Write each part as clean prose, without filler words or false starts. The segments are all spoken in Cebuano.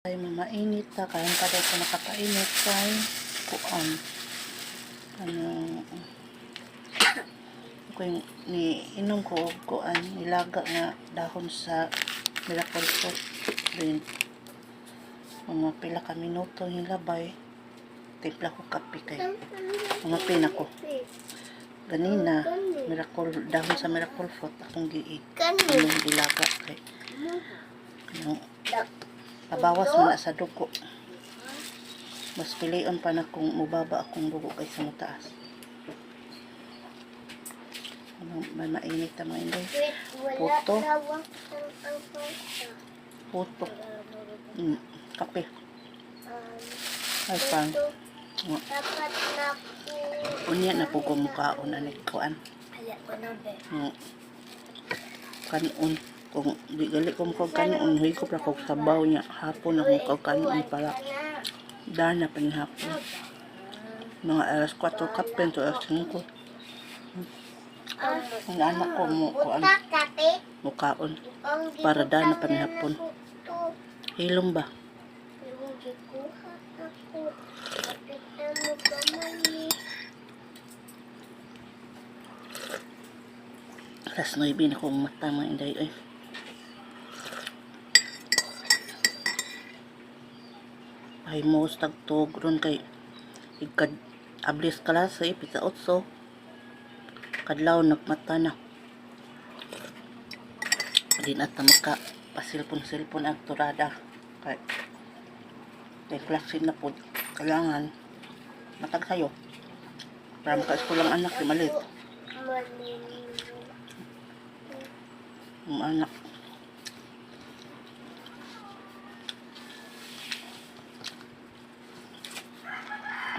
Ay, mainit ta karon pa daw ko nakapainit kay kuan. Ano ko yung ni inom ko og kuan, nilaga nga dahon sa miracle fruit. Then mga pila ka minuto nilabay, timpla ko kape kay mga pina ko. Ganina, miracle dahon sa miracle fruit akong giig Kani. imong ilaga kay yung pabawas man na sa dugo. Mas pilion pa na kung mubaba akong dugo kaysa mutaas. Ano, may mainit ta, mga inday. Wait, wala Puto. lawak ng ang pasta. Puto. Kape. Ay, pan. Puto. Nga. Dapat na po. Unya na po ko mukaon ani kuan. Ala ko na be. Kanon. Kung di gali ko mukha kanon, higop ra kog sabaw niya. Hapon ako mukha kanon para dana pa ni hapon. Mga alas 4 kape to alas 5. Ang anak ko mo kuan Buta kape. mukaon. Ang Para dana pa ni gibutang hapon. na ko to. Hilom ba? Yung gikuha ako. Kapit na mo kamay. Alas 9 na ko mata, mga inday ay. Ay mo tagtog ron kay ikad ablis klase pita 8. Kadlaw nagmata na. Di na ta maka pasilpon-silpon ang turada kay kay klase na po, kailangan matag sayo para maka-school ang anak di malit. Manin. Ang anak.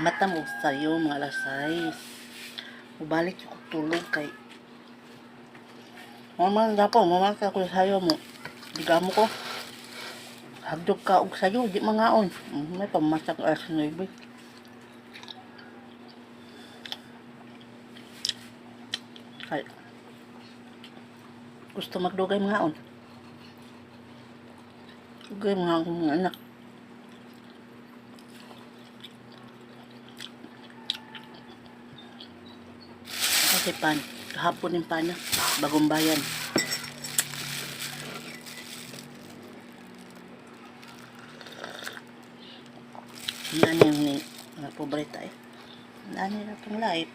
Mata mo sa'yo, mga alas 6. Mubalik yung tulog kay Mama, dapo, mama ka ko sayo mo. Digamo ko. Hagdog ka og sayo, di mangaon. May pamasak alas 9. Kay gusto magdugay mangaon. Dugay mga akong mga anak. Kasi pan, kahapon yung pana, bagong bayan. Ano yung ni, mga pobre tayo. Ano na itong life.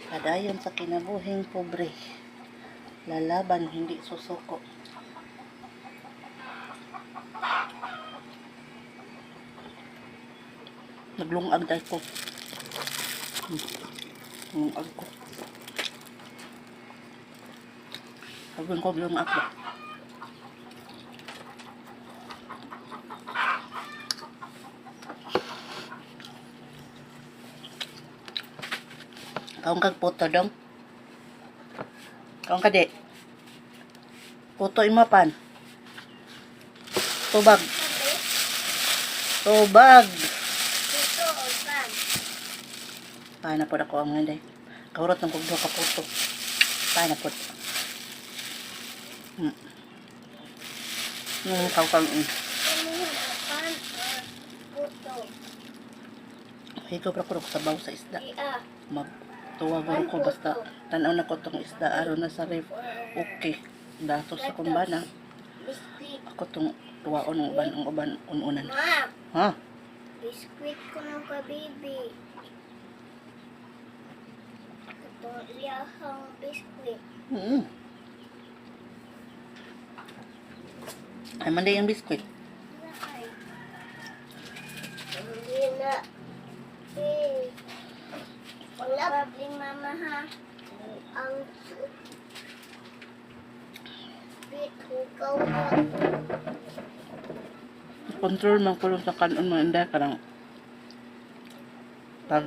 Padayon sa kinabuhing pobre. Lalaban, hindi susuko. Naglungag dahil ko. Lungag ko. Sabi ko, lungag ba? Kaon kag puto dong. Kaon ka di. Puto imapan. Tubag. Kape. Tubag. Puto o pan. Paano po ako ang hindi. Kaurot ng kugdo ka puto. Paano po. Kaw kang Ano pan or puto? Higop ra ko og sabaw sa isda. Iya. Magtuwa guro ko basta tanaw na ko tong isda aron na sa ref. Okay. Datos sa kumbana. Biskuit. Ako tong tuwaon ang uban ununan. Ma, Ha? biskuit ko ng kabibi. Ito iyahang biskuit. Ay man yung biskuit. Ay. Hindi na. Eh. Wala problem, mama, ha. Ang bit hugaw na. Control man ko lang sa kanon, mga inday, karang pag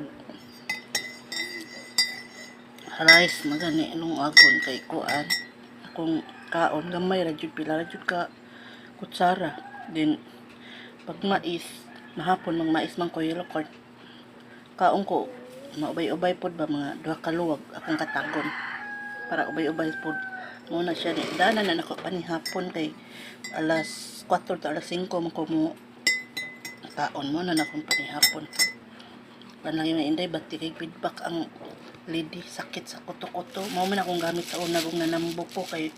rice magani nung agon kay kuan akong kaon gamay ra jud, pila ra jud ka kutsara. Din pag mais mahapon, mang mais man ko, yellow corn, kaon ko maubay-ubay pod ba, mga duha ka luwag akong katagon para ubay-ubay pod. Muna siya ni dana na nako panihapon kay alas 4 to alas 5 mo ko mo taon mo na nakong panihapon. Kanang yung inday bati kay feedback ang lady sakit sa kuto-kuto. Mao man akong gamit sa una kung nanambok ko kay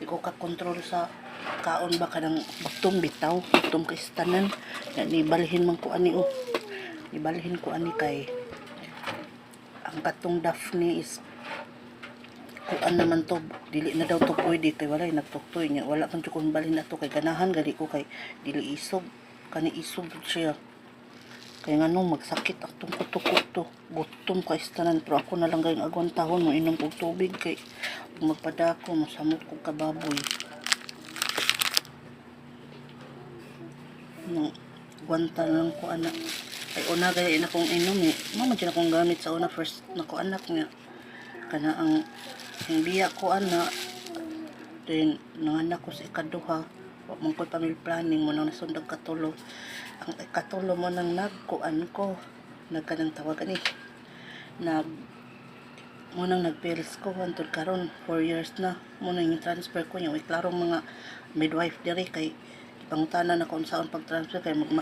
di ko ka-control sa kaon ba, kanang gutom bitaw, gutom kay sa tanan. Ya, nibalhin man ko ani oh. Nibalhin ko ani kay ang katong Daphne is kuan naman to, dili na daw to pwede kay walay nagtuktoy niya, wala man jud kong balhin ato kay ganahan gali ko kay dili isog kani, isog jud siya kay nganong magsakit atong kuto-kuto, gutom kay sa tanan. Pero ako na lang gayong agwantahon mo inom og tubig kay ug magpadako mosamot kog kababoy no, gwanta na lang ko ana ay una gaya na kong inom eh. Mao man jud akong gamit sa una, first na ko anak niya kana ang biya ko ana. Then nanganak ko sa ikaduha, wa man ko family planning mo nang nasundag katulo. Ang ikatulo mo nang nagkuan ko, nagkanang tawag ani, nag mo nang nagpills ko hantod karon 4 years na. Mo nang yung transfer ko niya, way klarong mga midwife diri kay gipangutana na kung saan pag-transfer kay magmaka